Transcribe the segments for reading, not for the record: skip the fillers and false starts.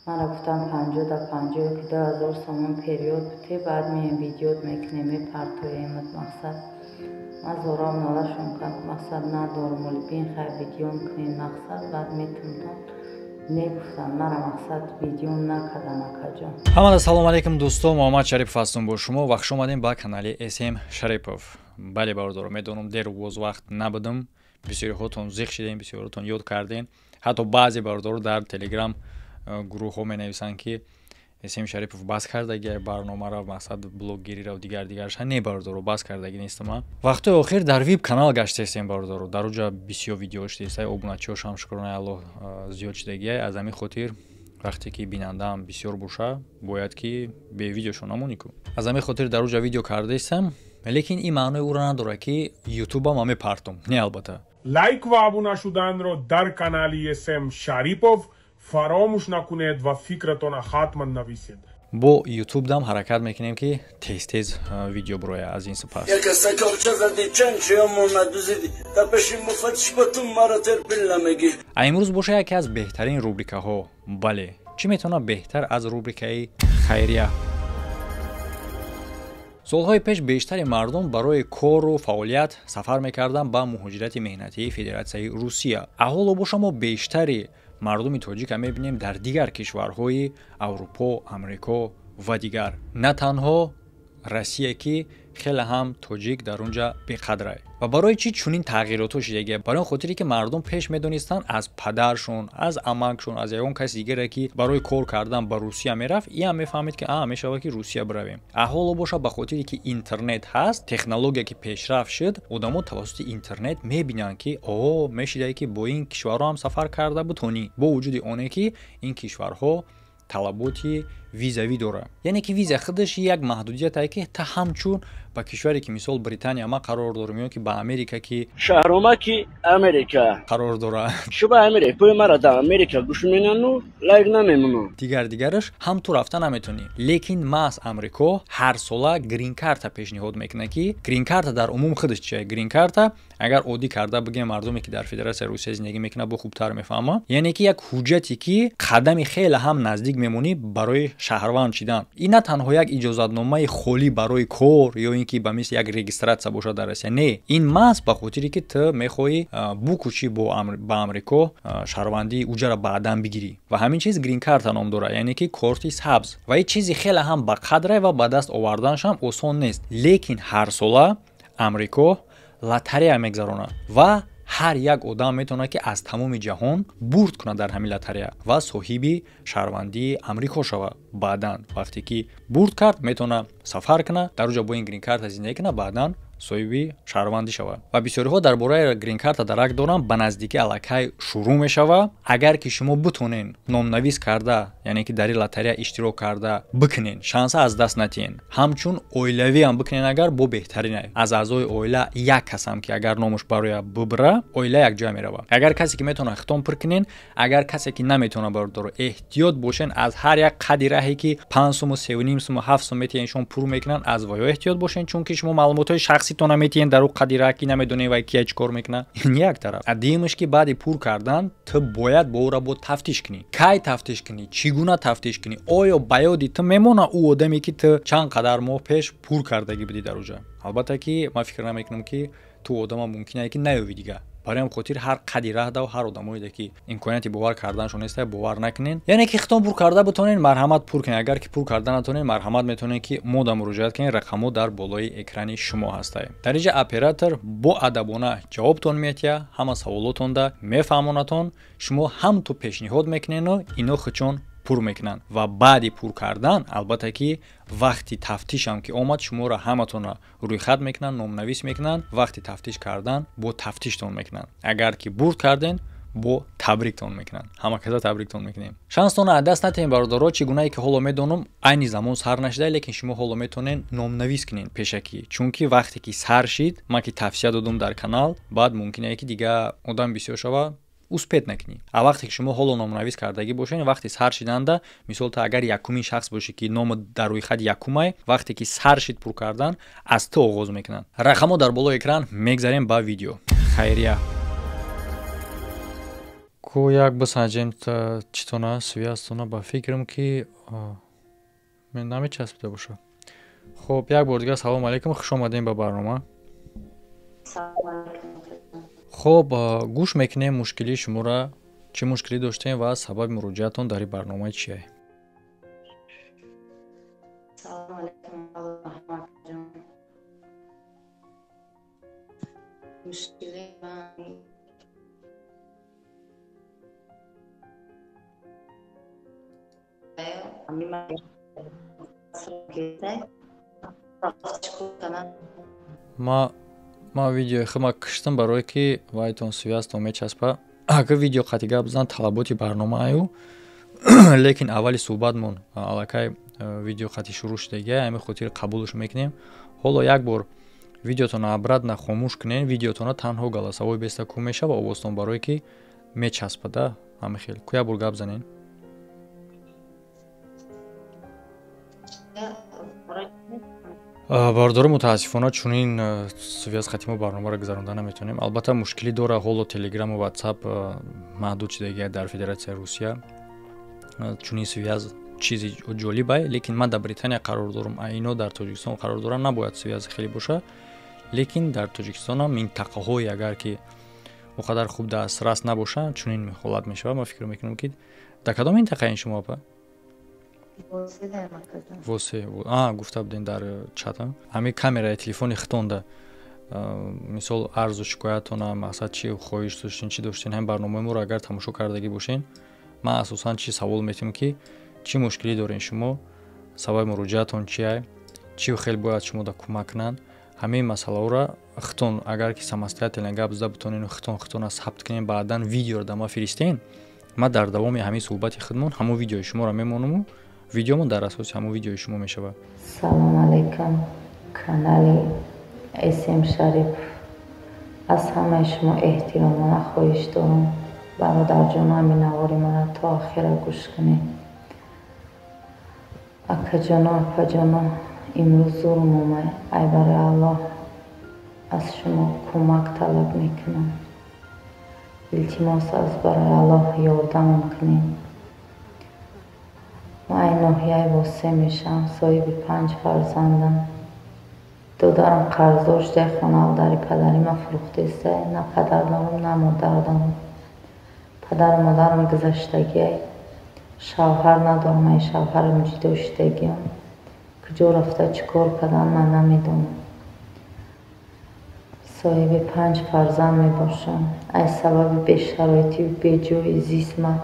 Мара гуфтам, 50 да 50 ки 2000 сомон перевод бите, баъд меем, видеот мекунем, мепартоемат. Мақсад, ман зорам налашон кард, мақсад надорум, оли бин, хай, видеом кунем, мақсад, баъд метумтон. Не, гуфтам, мара, мақсад, видеом накардам, акаҷон. Ҳамада салом алейкум, дӯсто, Муҳаммад Шарипов ҳастум бо шумо ва хуш омадем ба канали СМ Шарипов. Бале, бародаро, медонам, деру боз вақт набудам, бисёриҳотон зиқ шидем, бисёриҳотон ёд кардем. Ҳатто баъзе бародаро дар Телеграм гурӯҳҳо менависанд, ки СМ Шарипов бас кардаги барномаро, мақсад, блоггириро, дигар дигарша. Не, бародаро, бас кардаги нестама. Вақтҳои охир дар вип канал гаштаистем, бародаро, дар уҷа бисёр видео шудааста, обуначиҳошам, шукронаи Аллоҳ, зиёд шудагиай. Аз ҳамин хотир, вақте ки бинандаам бисёр боша, бояд ки бе видеошон намонӣ ку. Аз ҳамин хотир дар уҷа видео кардаистам, лекин ин маънои ӯро надорад, ки Ютубам ма мепартом. Не, албатта. Лайк ва обуна шуданро дар канали СМ Шарипов фаромӯш накунед ва фикратонро ҳатман нависед. Бо Ютубдам ҳаракат мекунем, ки тез тез видео бироя аз ин сипас. А имрӯз боша яке аз беҳтарин рубрикаҳо. Бале, чӣ метавонад беҳтар аз рубрикаи хайрия? Солҳои пеш бештари мардум барои кору фаъолият сафар мекарданд ба муҳоҷирати меҳнатии Федератсияи Русия. Аҳоло боша мо бештари мардуми тоҷика мебинем дар дигар кишварҳои Аврупо, Амрико ва дигар, на танҳо Россия, ки хеле ҳам тоҷик дар он ҷа беқадрай. Ва барои чӣ чунин тағйиротҳо шидагия? Барои он хотире, ки мардум пеш медонистанд аз падаршон, аз амакшон, аз ягон каси дигаре, ки барои кор кардан ба Русия мерафт, иам мефаҳмид, ки а мешавад, ки Русия биравем. А ҳоло боша, ба хотире ки интернет ҳаст, технология ки пешрафт шуд, одамо тавассути интернет мебинанд, ки о мешидае, ки бо ин кишварҳо ҳам сафар карда бутонӣ, бо вуҷуди оне ки ин кишварҳо талаботи визавӣ дорад. Яъне ки виза худаш як маҳдудиятае, ки та ҳамчун ба кишваре ки, мисол, Британия ма қарор дорем ё ки ба Америка ки шаҳромаки Америка қарор дорад. Шуба Америка мара да Америка гӯш менану лайк намемонам. Дигар дигараш ҳам ту рафта наметонӣ. Лекин маҳз Амрико ҳарсола грин-карта пешниҳод мекунад, ки грин-карта дар умум худаш чия? Грин-карта, агар оддӣ карда бигем, мардуме ки дар Федератсияи Русия зиндагӣ мекунад, бо хубтар мефаҳмад, яъне ки як ҳуҷҷате, ки қадами хеле ҳам наздик мемонӣ барои шаҳрванд шидан. Ин на танҳо як иҷозатномаи холӣ барои кор ё ин ки ба мисли як регистрация бошад дар Россия. Не, ин маҳз ба хотире ки ту мехоҳӣ букӯчӣ ба Амрико, шаҳрвандии уҷара баъдан бигирӣ, ва ҳамин чиз грин-карта ном дорад, яъне ки корти сабз. Ва ин чизи хеле ҳам ба қадре ва ба даст оварданаш ҳам осон нест. Лекин ҳарсола Амрико лотарея мегзаронад ва ҳар як одам метавонад, ки аз тамоми ҷаҳон бурд кунад дар ҳамин лотарея ва соҳиби шаҳрвандии Амрико шавад. Баъдан, вақте ки бурд кард, метавонад сафар кунад, дар оҷа бо ин грин-карта зиндагӣ кунад, баъдан соҳиби шаҳрвандӣ шавад. Ва бисёриҳо дар бораи грин-карта дарак доранд. Ба наздикӣ аллакай шурӯъ мешавад. Агар ки шумо бутонен номнавис карда, яъне ки дар ин лотарея иштирок карда бикунен, шанса аз даст натиҳен. Ҳамчун оилавиам бикунен агар, бо беҳтарин. Аз аъзои оила як касам ки агар номаш бароя бубра, оила якҷоя меравад. Агар касе ки метавонад, хитом пур кунен. Агар касе ки наметавонад, бародаро, эҳтиёт бошен аз ҳар як қади раҳе, ки 5 суму, 3,5 суму, 7 сум метиҳен, шумо пур мекунанд, аз воё эҳтиёт бошен, чунки шумо маълумотҳои шахситона метиҳен дар ӯ қади раҳ, ки намедонед вай кия, чӣ кор мекунад. Ин як тараф. А дуюмаш, ки баъди пур кардан ту бояд бо ӯра бо тафтиш кунӣ. Кай тафтиш кунӣ? Чӣ гуна тафтиш кунӣ? Оё ба ёди ту мемонад ӯ одаме, ки ту чанд қадар моҳ пеш пур кардагӣ будӣ дар уҷа? Албатта ки ман фикр намекунам, ки ту одама мумкине ки наёвӣ дигар. Барои ҳам хотир ҳар қади раҳ дав, ҳар одамоеде ки имконияти бовар карданашон неста, бовар накунен. Яъне ки хитом пур карда бутонен, марҳамат, пур кунед. Агар ки пур карда натонен, марҳамат, метавонед, ки мода муроҷиат кунед. Рақамҳо дар болои экрани шумо ҳастае. Дар инҷа оператор бо адабона ҷавобтон метиҳад, ҳама саволотонда мефаҳмонатон. Шумо ҳам ту пешниҳод мекунену ино худшон пур мекунанд. Ва баъди пур кардан, албатта ки вақти тафтишам ки омад, шуморо ҳаматонро рӯйхат мекунанд, номнавис мекунанд. Вақти тафтиш кардан бо тафтиштон мекунанд. Агар ки бурд карден, бо табриктон мекунанд. Ҳама каса табриктон мекунем. Шанстонро аз даст натиҳем, бародаро. Чӣ гунае ки ҳоло медонам, айни замон сар нашуда, лекин шумо ҳоло метавонед номнавис кунед пешакӣ, чунки вақте ки сар шид, ман ки тавсия додум дар канал, баъд мумкине ки дига одам бисёр шава, успеть накунӣ. А вақте ки шумо ҳоло номнавис кардагӣ бошед, вақти сар шиданда, мисол, ту агар якумин шахс бошӣ, ки номи дар рӯйхат якумай, вақте ки сар шид пур кардан, аз ту оғоз мекунанд. Рақамҳо дар болои экран. Мегзарем ба видео. Хайрия. Ку як бисанҷем читона связтона, ба фикрам ки мен намечаспида боша. Хуб, як бор дигар салом алейкум, хуш омадем ба барнома. Хуб, гӯш мекунем мушкилии шуморо, чӣ мушкилӣ доштем ва сабаби муроҷиатон дар ин барнома чие? Салом алейкум, Аҳмадҷон. Мушкили ман Ма видеои худма киштам, барое ки вайтон связтон мечаспа. Агар видео қатъи гап зан, талаботи барнома аю, лекин аввали суҳбатмон аллакай видео қатъи шурӯъ шудагия, ҳамин хотир қабулш мекунем. Ҳоло як бор видеотонро обратно хомӯш кунен, видеотонро танҳо голосовой беста ку мешава овозтон, барое ки мечаспада ҳамин хел. Ку як бор гап занен. Бародаро, мутаассифона чунин связ хати мо барномаро гузаронда наметавонем. Албатта, мушкилӣ дора, ҳоло телеграму ватсап маҳдуд шудагия дар Федератсияи Русия. Чунин связ чизи ҷолибай, лекин ман дар Британия қарор дорам, а ино дар Тоҷикистон қарор дорам, набояд связи хеле боша. Лекин дар Тоҷикистонам минтақаҳое агар ки он қадар хуб дастрас набошанд, чунин ҳолат мешавад. Ман фикр мекунам, ки дар кадом минтақа ин шумо, апа? Восе гуфта будем дар чата. Ҳамин камераи телефони хитонда, мисол, арзу шикоятона, мақсад, чӣ хоҳиш доштен, чӣ доштен, ҳамин барномаи моро агар тамошо кардагӣ бошен, ман асосан чӣ савол метиҳам, ки чӣ мушкилӣ дорен шумо, сабаби муроҷиатон чия, чӣ хел бояд шумо да кӯмак кунанд. Ҳамин масъалаҳоро хитон агар ки самостоятельно гап зада битонен, хитон хитона сабт кунем, баъдан видеоро да ма фиристен, ман дар давоми ҳамин суҳбати худмон ҳамон видеои шуморо мемонаму видеомон дар асоси ҳамон видеои шумо мешавад. Салом алейкум, канали СМ Шариф. Аз ҳамаи шумо эҳтиромона хоҳиш дорам, бародарҷоно, ҳамин навори маро то охира гӯш кунед. Акаҷоно, апаҷоно, имрӯз зурм омад. Ай барои Аллоҳ аз шумо кӯмак талаб мекунам. Илтимос, аз барои Аллоҳ ёрдамам кунед. Ман ай ноҳияи Восе мешавам, соҳиби 5 фарзандам. Додарам қарздор шуда, хонаву дари падари ман фурӯхтеста, на падар дорам, на модар дорам. Падару модарам гузаштагиай, шавҳар надорам, ай шавҳарам ҷудо шудагиам. Куҷо рафта, чӣ кор кардан, ман намедонам. Соҳиби 5 фарзанд мебошам. Аз сабаби бешароитию беҷои зист ман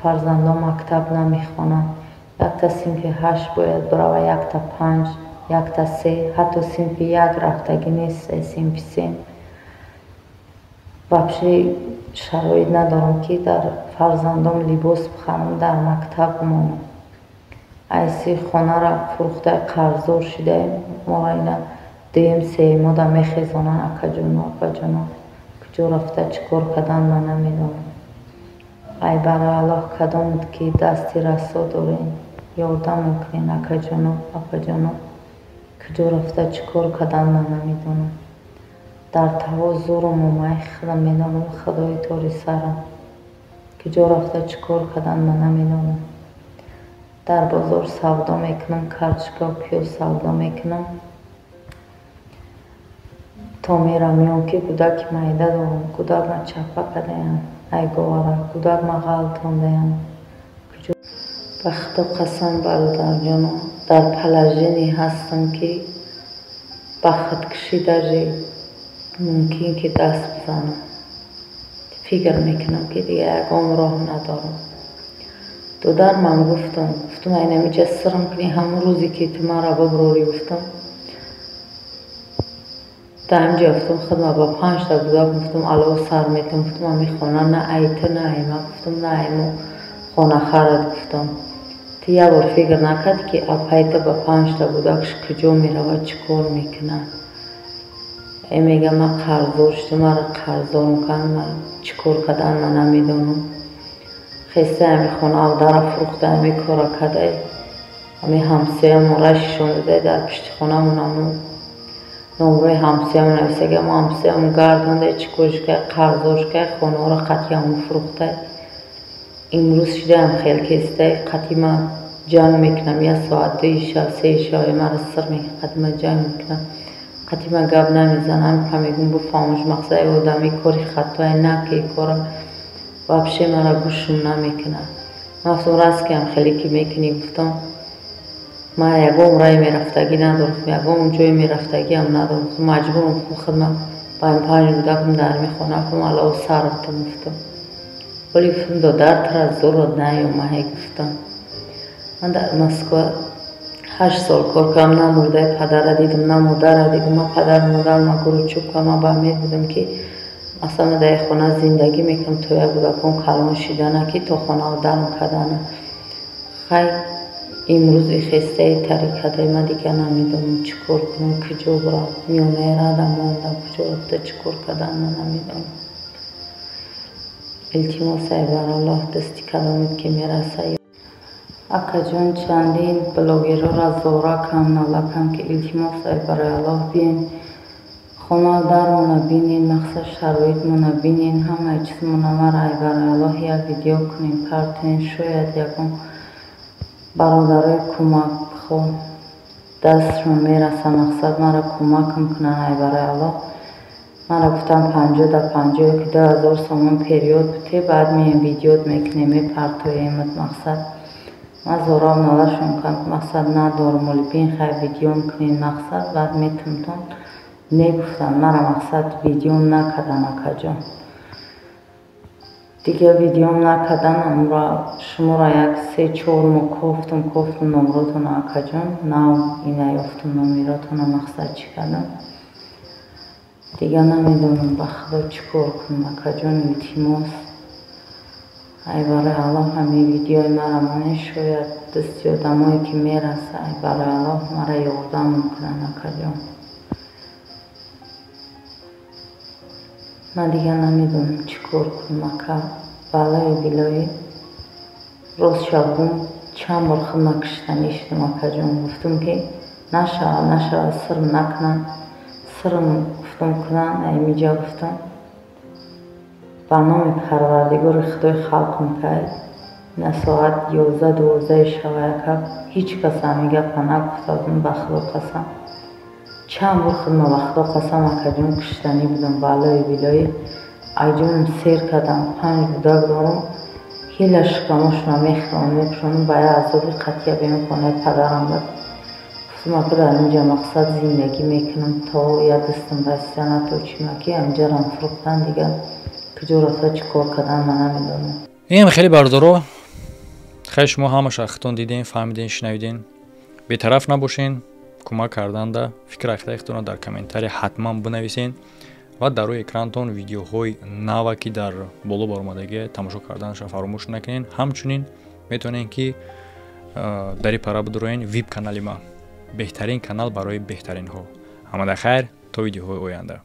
фарзандон мактаб намехонанд. Якта синфи 8 бояд бирава, якта 5, якта 3, ҳатто синфи 1 рафтагӣ нест, синфи 3. Вообще шароит надорам, ки дар фарзандом либос бихарам, дар мактаб бимонам. Айси хонаро фурӯхта, қарздор шудаем. Моро ина дуюм сеюмода мехезонанд, акаҷону апаҷоно. Куҷо рафта, чӣ кор кардан, ман намедонам. Ай барои Аллоҳ, кадом ки дасти расо дорем, ёрдамон кунед, акаҷону апаҷоно. Куҷо рафта, чӣ кор кардан, ман намедонам. Дар таво зурм омад, худам медонам, худои тори сарам. Куҷо рафта, чӣ кор кардан, ман намедонам. Дар бозор савдо мекунам, картошка, пиёз савдо мекунам. То мерам меом, ки кӯдаки майда дорам, кӯдак ма чапа кардаям, ай говара, кӯдак ма ғалтондаям. Ба худо қасам, бародарҷоно, дар положение ҳастам, ки ба худкушӣ даже мумкин ки даст бизанам. Фикр мекунам, ки дигар ягон роҳ надорам. Додармам гуфтам, гуфтам, ай намиҷа сирам кунӣ, ҳамон рӯзе ки ту маро биброрӣ, гуфтам, дар ҳамҷо гуфтам, худма ба 5та кӯдак, гуфтам, алов сар метам, гуфтам, ҳамин хона на ай ту, на ай ман, гуфтам, на ай мо хонахарат, гуфтам. Ту як бор фикр накардӣ, ки апай ту ба 5та кӯдакш куҷо меравад, чӣ кор мекунад? Э, мегам, ман қарздор шудам, маро қарздорам кард, ман чӣ кор кардан, ман намедонам. Хеста ҳамин хона дара фурӯхта, ҳамин кора кардай. Ҳамин ҳамсоямон рашишон додай, дар пишти хонамон ҳамон номрои ҳамсоямон нависага, мо ҳамсоямон гардондай, чӣ корш кай, қарздорш кай, хонаҳоро қатъи ҳамон фурӯхтай. Имрӯз шидаам хел кестай қатима ҷанг мекунам, як соат, дуи шаб, сеи шаб маро сир мекунам, қатима ҷанг мекунам, қатима гап намезанам. Ҳам мегӯм буфаҳмуш мақсади одами кори хатое наки кора вообще мара гӯшум намекунад. Ман гуфтам раст ки ҳам хеле ки мекунӣ, гуфтам ман ягон рай мерафтагӣ надорам, ягон ҷое мерафтагиам надорам, маҷбурам худма ба ин панҷ кӯдакам дар мехона кум алло сар бутам гуфтам. Вале гуфтам додар тара зурот наёмаҳе гуфтам. Ман дар Москва 8 сол кор кардам, на мурдаи падара дидам, на модарра дидам. Ман падару модарма гурӯчӯб кардам, ман ба умед будам ки масалан дар як хона зиндагӣ мекунам то як кӯдакон калон шидана ки то хонаро дарм кардана. Хай имрӯз ихестаи тарикадаи ман дигар намедонам чӣ кор кунам, куҷо бурам, миёнаи рада мондам, куҷо рафта чӣ кор кардан ман намедонам. Илтимос ай бар Аллоҳ дасти каломет ки мерасад. Акаҷон, чандин блогерҳоро зора кам нала кам ки илтимос ай барои Аллоҳ биен хона дармона бинен, мақсад шароитмона бинен, ҳамаи чизмона мара ай барои Аллоҳ як видео кунем, партоем, шояд ягон бародарои кӯмакхоҳ дастшон мераса, мақсад мара кӯмакам кунанд ай барои Аллоҳ. Мара гуфтам 50 да 50 ки 2000 сомон период бите, баъд меем видеот мекунем, мепартоемат мақсад. Ман зорам налашон кардам, мақсад надорам, оли бин хай видеом кунен мақсад, баъд метумтон. Негуфтанд, мара мақсад видеом накардан акаҷон. Дигар видеом накардан, амро шуморо як 3-4 моҳ кофтум, кофтум номротона акаҷон, нав ина ёфтум номеротона мақсад чӣ кардам. Дигар намедонам ба худо чӣ кор кунам акаҷон, илтимос. Ай барои Аллоҳ ҳамин видеои мара монед, шояд дасти одамое ки мераса, ай барои Аллоҳ мара ёрдамон кунанд акаҷон. Ман дигар намедонам чӣ кор кунам ака. Балои билои рост шабгум чанд бор худма киштанӣ шудам акаҷон. Гуфтам ки нашавад, нашавад, сирм накунанд, сирм гуфтам кунанд, аймиҷа гуфтам ба номи Парвардигори Худои халқам кай на соат 11-12 шава ака, ҳеҷ кас ҳамин гапа нагуфта будам ба Худо қасам. Чанд бор худма ба Худо қасам акаҷон киштанӣ будам, балои билои айҷонам сер кардам, 5 кӯдак дорам, ҳела шикамошона мехӯрам, мепӯшонам, ба як азоби қатъия беем хонаи падарам буд. Гуфтам ака дар инҷа мақсад зиндагӣ мекунам то як дастам расидана то чима ки ҳаминҷарам фурӯхтан, дигар куҷо рафта чӣ кор кардан ман намедонам. Ин хеле бардоро, хеле шумо ҳамаша хитон диден, фаҳмиден, шунавиден. Бетараф набошен, кӯмак карданда фикр ақидаи худтонро дар комментария ҳатман бинависен ва дар рӯи экрантон видеоҳои нава ки дар боло баромадагӣ тамошо карданашро фаромӯш накунед. Ҳамчунин метавонед ки дари пара бидуроен вип канали ма, беҳтарин канал барои беҳтаринҳо. Ҳамада хайр, то видеоҳои оянда.